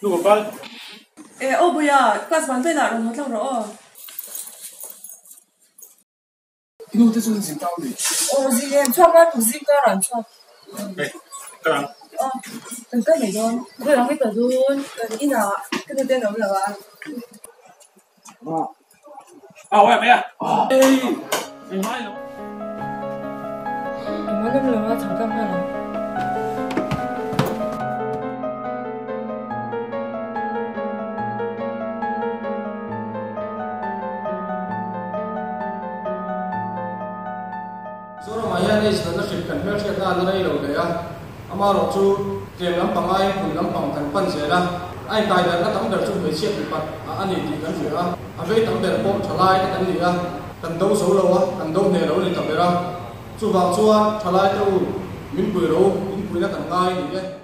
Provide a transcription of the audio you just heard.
Nu ka kal. E aw Buia, class ban velah rawn haw tlang rawh aw. I nu te chu an zin tau ni. Aw zin em chhuak a, tuk zing karah an chhuak. Hei, kal ang. Aw, kan kal mai dawn. Khawi ang i kal dawn? Kan inah ka nu te an awm lo a. Zoramah hian AIDS natna hrilh kan hmelhriatna a la rei lo hle a, amaherawh chu tlem lampang aiin hmun lampang kan pan zel a, a inkaidarhna tam ber chu hmeichhia mipat ah a ni tih kan hria a, a vei tam ber pawh thalai te kan ni a, kan do zo lo a, kan do hneh lo a ni ta ber a, chuvang chuan thalai te u min pui ro, in puina kan ngai a ni e.